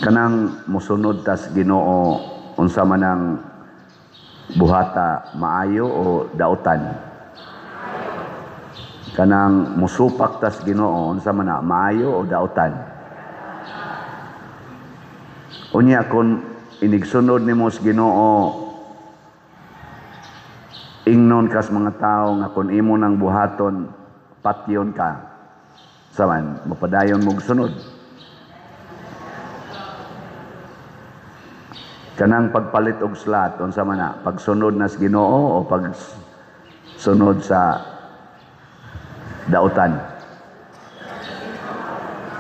Kanang mosunod tas Ginoo, unsa man ang buhata, maayo o dautan? Kanang musupak tas Ginoo, unsa man na, maayo o dautan? Unya kung inigsunod nimo sa Ginoo, ingnon kas mga tao nga kung imo nang buhaton, patyon ka. Saman, mapadayon mong sunod? Kanang pagpalit og slot, unsa man na, pagsunod nas Ginoo o pagsunod sa dautan?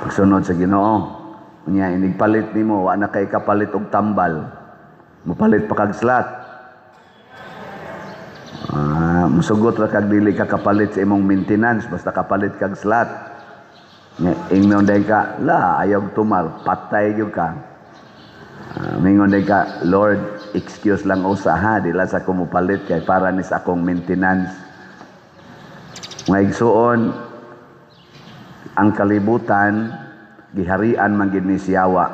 Pagsunod sa Ginoo. Unya inigpalit nimo, wa na kay kapalit og tambal. Mopalit pa kag slot. Ah, musugot ra kag dili ka kapalit sa imong maintenance basta kapalit kag slot. Nya ingnon day ka, la ayaw tumar, patay gyud ka. Mingon day ka, "Lord, excuse lang usa ha, di lang sa ko mopalit kay para ni sa akong maintenance." Mga igsuon, ang kalibutan giharian man gid ni siyawa.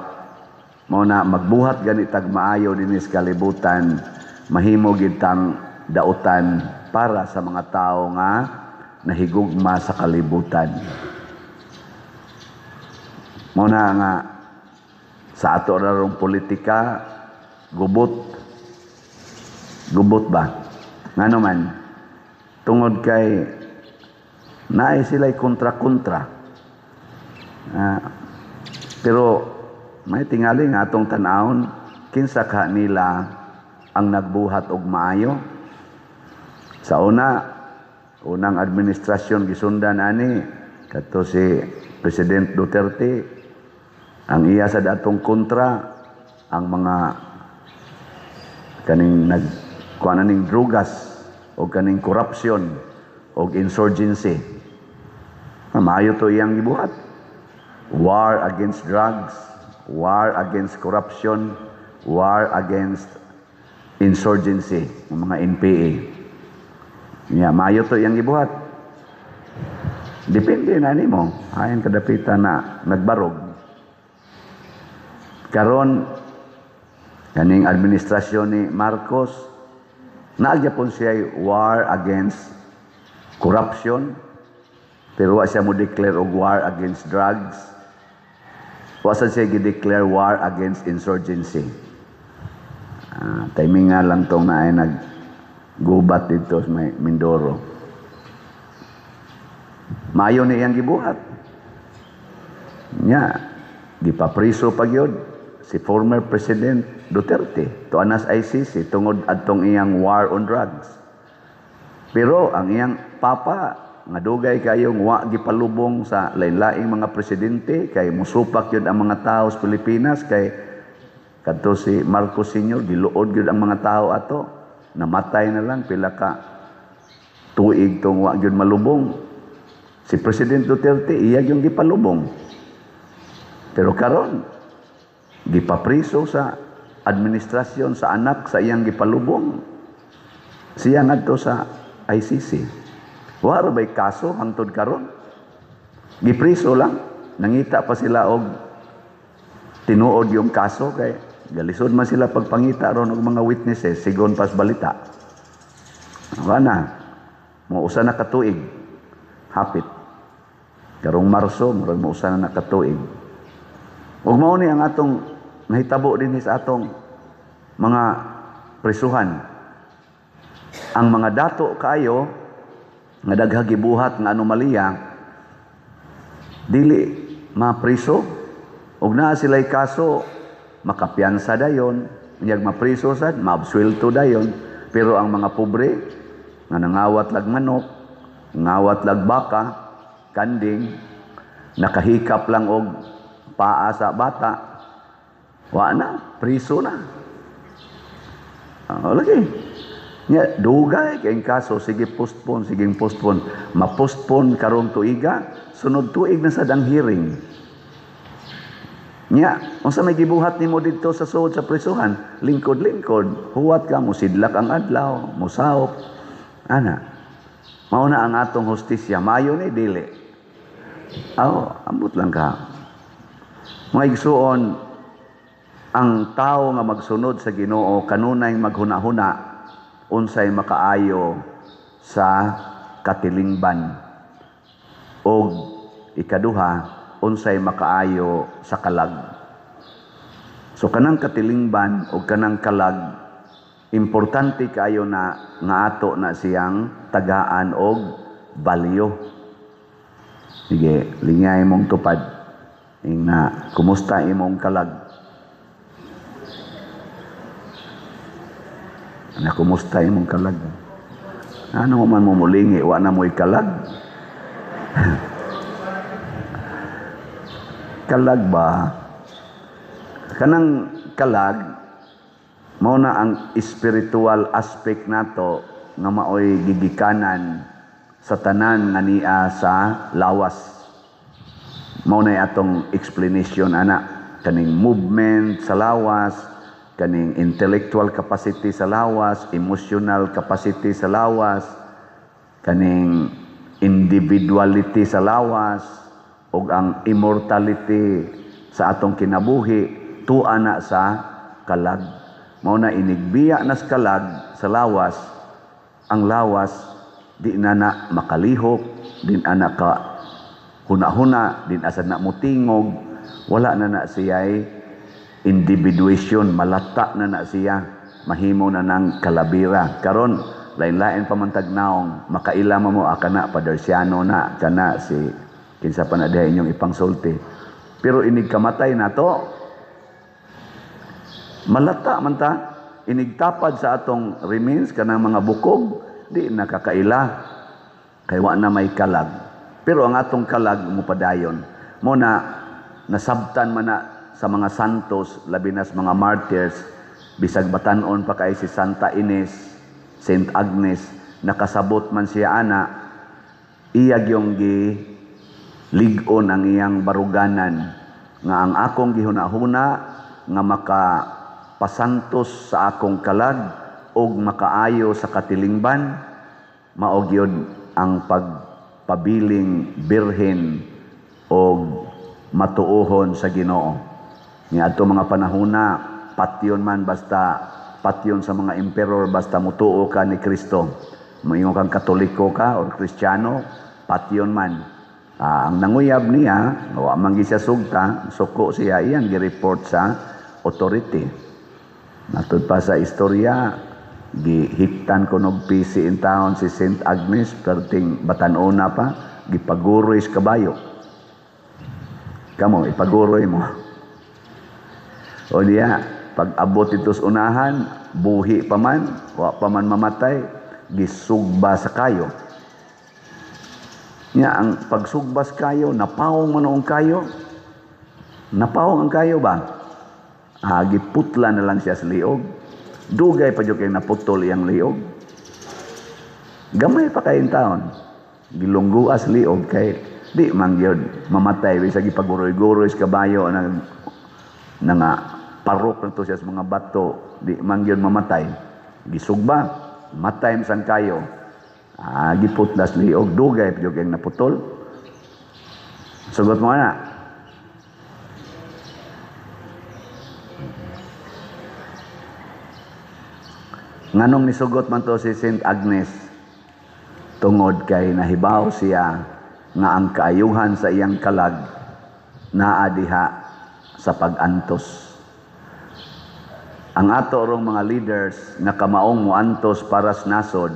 Mao na magbuhat gani tag maayo dinhi sa kalibutan, mahimo gid tang dautan para sa mga tao nga nahigugma sa kalibutan. Mao na nga sa ato rarong politika, gubot. Gubot ba? Ngano man? Tungod kay naay sila'y kontra-kontra. Pero may tingali nga atong tan-awon, kinsa ka nila ang nagbuhat og maayo. Sa una, unang administrasyon gisundan ani kadto si President Duterte, ang iya sa datong kontra ang mga kaning nag kuan ning drugas o kaning corruption o insurgency. Maayo to iyang gibuhat. War against drugs, war against corruption, war against insurgency, ang mga NPA. Ya, maayo to iyang gibuhat. Depende na nimo, ayon kadapitan na nagbarog. Karon kaning administrasyon ni Marcos, naa gyapon siya war against corruption, pero wa siya mo declare og war against drugs. Wa sa siya gi-declare war against insurgency. Timing nga lang tong naay naggubat dito sa may Mindoro. Maayo ni iyang gibuhat. Nya, gipapriso pa gyud si former President Duterte to anas ICC tungod adtong iyang war on drugs. Pero ang iyang papa nga dugay kayong wa gipalubong sa lain-laing mga presidente kay musupak yun ang mga tao sa Pilipinas, kay kadto si Marcos Sr. giluod gyud ang mga tao ato, namatay na lang pila ka tuig tong wa gyud malubong. Si President Duterte, iya yung gipalubong, pero karon gipapriso sa administrasyon sa anak sa iyang gipalubong, siya ngadto sa ICC. Wa ra bay kaso hangtod karon? Gipriso lang. Nangita pa sila og tinuod yung kaso kay galisod man sila pagpangita ron og mga witnesses sigon pas balita. Wa na. Mo usa na katuig. Hapit. Karong Marso, murag mo usa na katuig. Ug mao ni ang atong nahitabo dinhi sa atong mga prisuhan. Ang mga dato kaayo nga daghang gibuhat nga anomalya dili mapriso, ug naa sila'y kaso, makapiyansa dayon, unyag mapriso sad, maabsuelto dayon. Pero ang mga pobre nga nangawat lag manok, ngawat lag baka, kanding, nakahikap lang og paa sa bata, wa na, priso na. Lagi. Nya dugay kay kaso, sige postpone, sige postpone. Ma-postpone karong tuiga, sunod tuig na sad ang hearing. Nya, unsa may gibuhat nimo didto sa sulod sa prisuhan? Lingkod-lingkod, huwat ka, musidlak ang adlaw, musawop. Ana. Mao na ang atong hustisya, maayo ni dili? Aw, ambot lang ka. Mga igsuon, Ang tao nga magsunod sa Ginoo kanunay maghuna-huna unsay makaayo sa katilingban, og ikaduha, unsay makaayo sa kalag. So kanang katilingban og kanang kalag, importante kaayo na nga ato na siyang tagaan og value. Sige, lingay imong tupad. Ingna, kumusta imong kalag? Na kumusta imong kalag? Ano man mo mulingi, wa na mo'y kalag? Kalag ba? Kanang kalag, mao na ang spiritual aspect nato nga maoy gigikanan sa tanan nga niya sa lawas. Mao na atong explanation ana, kaning movement sa lawas, kaning intellectual capacity sa lawas, emotional capacity sa lawas, kaning individuality sa lawas, ug ang immortality sa atong kinabuhi, tuwa na sa kalag. Mao na inigbiya na sa kalag sa lawas, ang lawas di na na makalihok, di na na ka huna-huna, di na sa na mutingog, wala na na siya'y individuation, malata na na siya, mahimo na ng kalabira. Karon lain-lain pa man tagnaong, makaila mo kana padersiano na, kana si kinsa pa na diha inyong ipangsulti. Pero inig kamatay na to, malata man ta, inigtapad sa atong remains kanang mga bukog, di nakakaila kay wa na may kalag. Pero ang atong kalag mupadayon. Mo na nasabtan man na sa mga santos, labi na sa mga martyrs, bisag batan-on pa kay si Santa Ines, Saint Agnes, nakasabot man siya ana, iya gyung gi lig-on ang iyang baruganan nga ang akong gihuna-huna nga makapasantos sa akong kalag og makaayo sa katilingban, mao gyud ang pagpabiling birhen og matuohon sa Ginoo. Niadto mga panahona, patyon man basta patyon sa mga emperor basta mutuo ka ni Kristo. Moingon kang Katoliko ka or Kristiyano, patyon man. Ang nanguyab niya, wa man gi siya sugta, suko siya, iyang gi-report sa authority. Natud pa sa istorya, gihiktan ko nog pisi in town si Saint Agnes, perting batan-ona pa, gipaguroy sa kabayo. Kamo, ipaguroy mo. O niya, pag abot ito sa unahan, buhi pa man, wa pa man mamatay, gisugba sa kayo. Niya, ang pagsugba sa kayo, napawong man ang kayo. Napawong ang kayo ba? Giputla na lang siya sa liog. Dugay pa dyan kayo naputol iyang liog. Gamay pa kayong taon. Gilungguas liog kay di man gyud mamatay. Bisag gipaguroy-guroy sa kabayo na nga parok na to siya sa mga bato, di man gyud mamatay. Gisugba, matay man kayo. Giputlas liog, dugay pa gyud kayong naputol. Sugot mo na. Nganong nisugot man to si Saint Agnes? Tungod kay nahibaw siya nga ang kaayuhan sa iyang kalag naa diha sa pag-antos. Ang ato rong mga leaders nga kamaong moantos para sa nasod,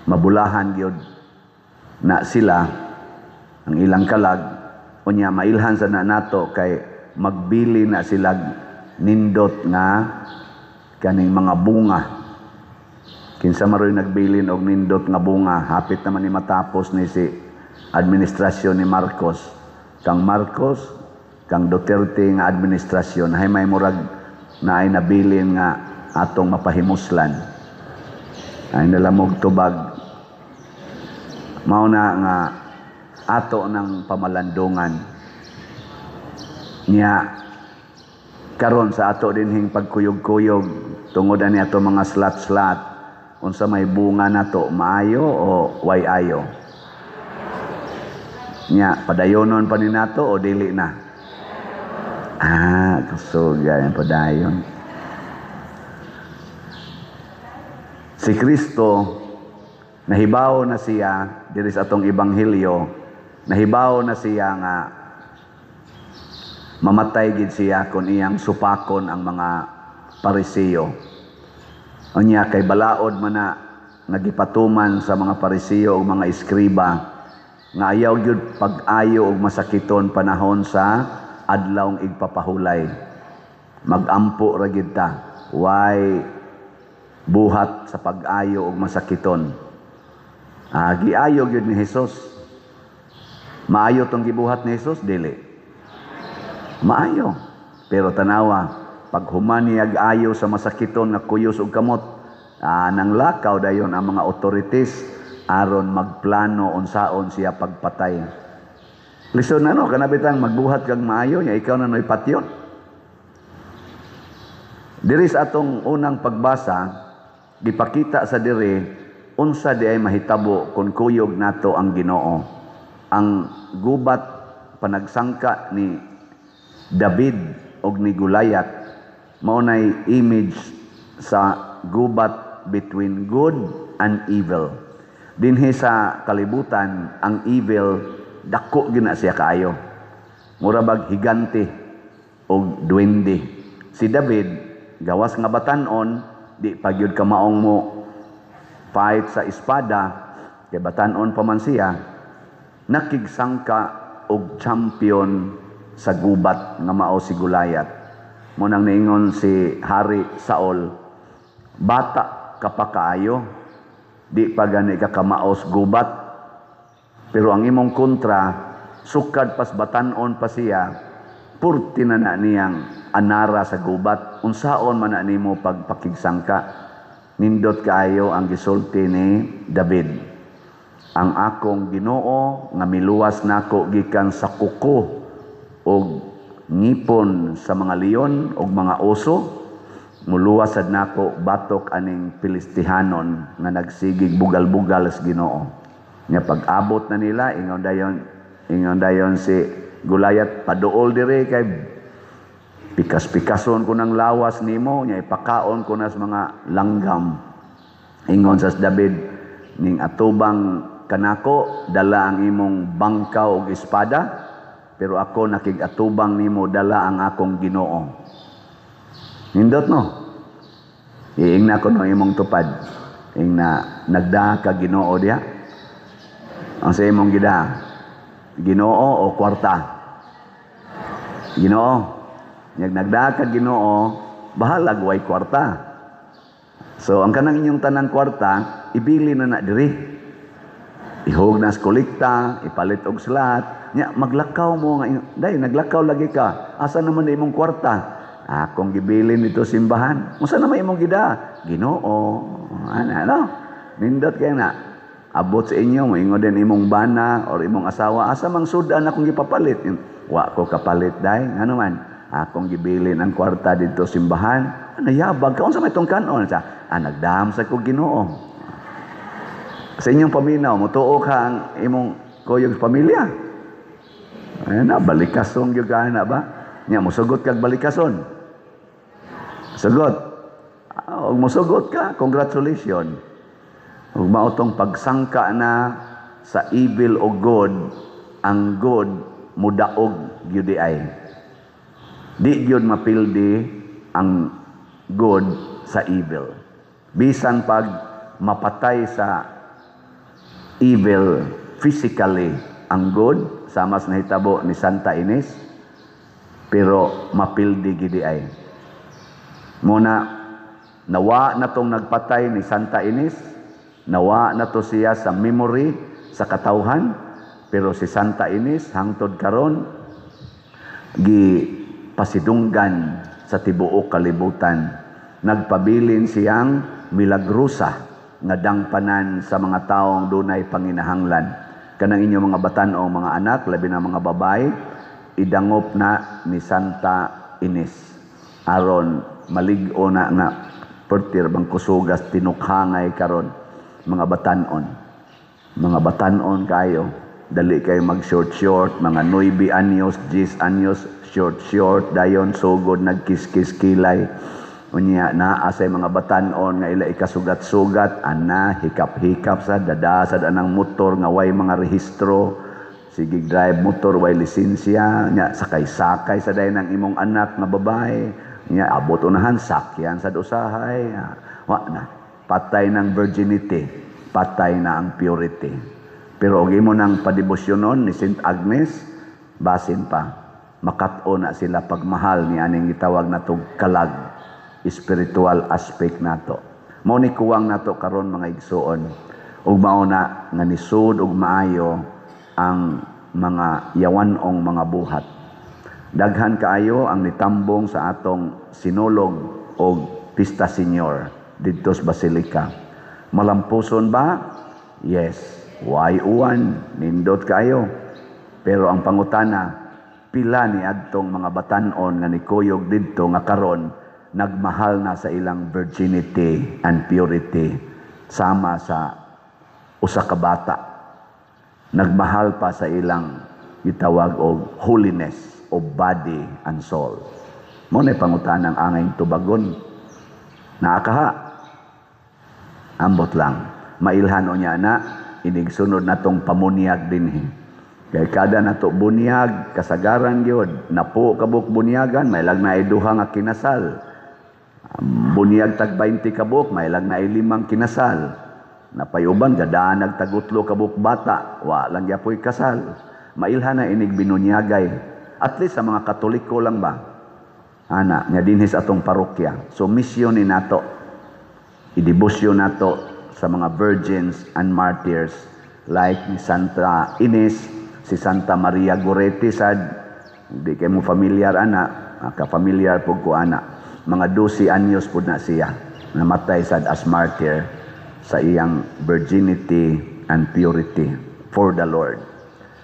mabulahan gyud na sila ang ilang kalag, unya mailhan sa na nato kay magbili na sila nindot nga kaning mga bunga. Kinsa maroy nagbilin og nindot nga bunga, hapit naman ni matapos ni si administrasyon ni Marcos. Kang Marcos, kang Duterte nga administrasyon, hay may murag na ay nabilin nga atong mapahimuslan. Ay nalamog tubag. Mao na nga ato ng pamalandungan. Nya karon sa ato dinhing pagkuyog-kuyog tungod ani ato mga slat-slat, unsa may bunga nato, maayo o way ayo? Nya padayonon pa ni nato o dili na? Ah, kusog yan padayon. Si Kristo, nahibaw na siya diri sa atong ebanghelyo, nahibaw na siya nga mamatay gid siya kung iyang supakon ang mga Pariseo. Unya kay balaod man na nga gipatuman sa mga Pariseo ug mga eskriba nga ayaw gyud pag-ayo og masakiton panahon sa adlawng igpapahulay. Magampo ra gyud ta. Way buhat sa pag-ayo og masakiton. Ah, giayo gyud ni Hesus. Maayo tong gibuhat ni Hesus, dili? Maayo. Pero tanawa, pag human niyag ayo sa masakiton nga kuyos og kamot, nang lakaw dayon ang mga authorities aron magplano unsaon siya pagpatay. Lisod na, no, kanabitang magbuhat kag maayo nya ikaw na noy patyon. Diri sa atong unang pagbasa, gipakita sa diri unsa di ay mahitabo kung kuyog nato ang Ginoo. Ang gubat panagsangka ni David og ni Goliath mao nay image sa gubat between good and evil. Dinhi sa kalibutan, ang evil dako gina siya kaayo. Mura bag higante og duwende. Si David gawas nga batan-on, di pa gyud kamaong mo fight sa espada kay batan-on pa man siya, nakigsangka og champion sa gubat nga mao si Goliath. Mo nang niingon si Hari Saul, "Bata ka pa kaayo, di pa gani ka kamaos gubat, pero ang imong kontra, sukad pas batan-on pa siya, purti na na niyang anara sa gubat. Unsaon man na nimo pagpakigsangka?" Nindot kaayo ang gisulti ni David, "Ang akong Ginoo nga miluwas nako gikan sa kuko og ngipon sa mga leon og mga oso, muluwas sad nako batok aning Pilistihanon nga nagsigig bugal-bugal sa Ginoo." Nya pag-abot na nila, ingon dayon si Goliath, "Paduol dire kay pikas-pikason ko ng lawas nimo, nya ipakaon ko na sa mga langgam." Ingon sa David, "Ning atubang kanako dala ang imong bangkaw og espada, pero ako nakig-atubang nimo dala ang akong Ginoo." Nindot, no? Iingna ko no imong tupad. Ingna, nagda ka Ginoo diha? Ang sa imong gida, Ginoo o kwarta? Ginoo. Nyag nagda ka Ginoo, bahalag way kwarta. So ang kanang inyong tanang kwarta, ibili na na diri. Ihog na sa kolekta, ipalit og slat, nya maglakaw mo nga day naglakaw lagi ka. Asa naman na imong kwarta? Akong gibilin dito simbahan. Unsa naman imong gida? Ginoo. Ana, no? Nindot kay na. Abot sa inyo, moingon din imong bana or imong asawa, "Asa mang sudan akong gipapalit?" "Wa ko kapalit, day." "Ngano man?" "Akong gibilin ang kwarta dito simbahan." "Ano, yabag ka? Unsa may tong kanon?" Sa, "Ah, nagdam sa ko Ginoo." Sa inyong paminaw, mutuo ka ang imong kuyog sa pamilya? Ayan na, balikason gyud ka na ba? Nya musugot kag balikason. Sugot. Ah, og musugot ka, congratulations. Ug mao tong pagsangka na sa evil o good, ang good mudaog gyud di ay. Di gyud mapildi ang good sa evil. Bisan pag mapatay sa evil physically ang good, sama sa nahitabo ni Santa Ines, pero mapildi gidi ay. Muna, nawa na tong nagpatay ni Santa Ines, nawa na to siya sa memory, sa katawhan, pero si Santa Ines, hangtod karon, gi pasidunggan sa tibuok kalibutan. Nagpabilin siyang milagrosa nga dangpanan sa mga taong dunay panginahanglan. Kanang inyong mga batan-ong mga anak, labi na mga babae, idangop na ni Santa Ines. Aron malig-o na nga pertir bang kusugas tinukhangay karon mga batan-on. Mga batan-on kayo. Dali kay mag short short, mga 9 anyos, 10 anyos, short short, dayon sugod nagkiskis kilay. Unya naa say mga batan-on nga ila ikasugat-sugat, ana hikap-hikap sa dada sad anang motor nga way mga rehistro. Sige drive motor way lisensya, nya sakay-sakay sa dayon ang imong anak nga babae. Nya abot unahan sakyan sad usahay. Wa na. Patay ng virginity, patay na ang purity. Pero og imo nang padebosyonon ni Saint Agnes, basin pa makat-o na sila pagmahal ni aning gitawag natog kalag, spiritual aspect nato. Mao ni kuwang nato karon, mga igsuon. Ug mao na nga nisud og maayo ang mga yawan-ong mga buhat. Daghan kaayo ang nitambong sa atong Sinulog og Pista Senior didto sa Basilica. Malampuson ba? Yes. Way uwan, nindot kaayo. Pero ang pangutana, pila ni adtong mga batan-on nga nikuyog didto nga karon nagmahal na sa ilang virginity and purity sama sa usa ka bata, nagmahal pa sa ilang gitawag og holiness of body and soul? Mao na pangutanang angay tubagon. Naa kaha? Ambot lang, mailhan unya na inig sunod natong pamunyag dinhi. Kay kada nato bunyag, kasagaran gyud, napo kabuk bunyagan, may lag na duha nga kinasal. Bunyag tag 20 kabuk, may lag na limang kinasal. Napayuban, gadaan nagtagutlo kabuk bata, wa lang gyapoy kasal. Mailhan na inig binunyagay. At least sa mga Katoliko lang ba? Ana, nga dinhi sa atong parokya. So misyon ni nato, idebosyon nato sa mga virgins and martyrs like ni Santa Ines, si Santa Maria Goretti sad, di kay mo familiar ana, ka-familiar pud ko ana. Mga 12 anyos pud na siya. Namatay sad as martyr sa iyang virginity and purity for the Lord.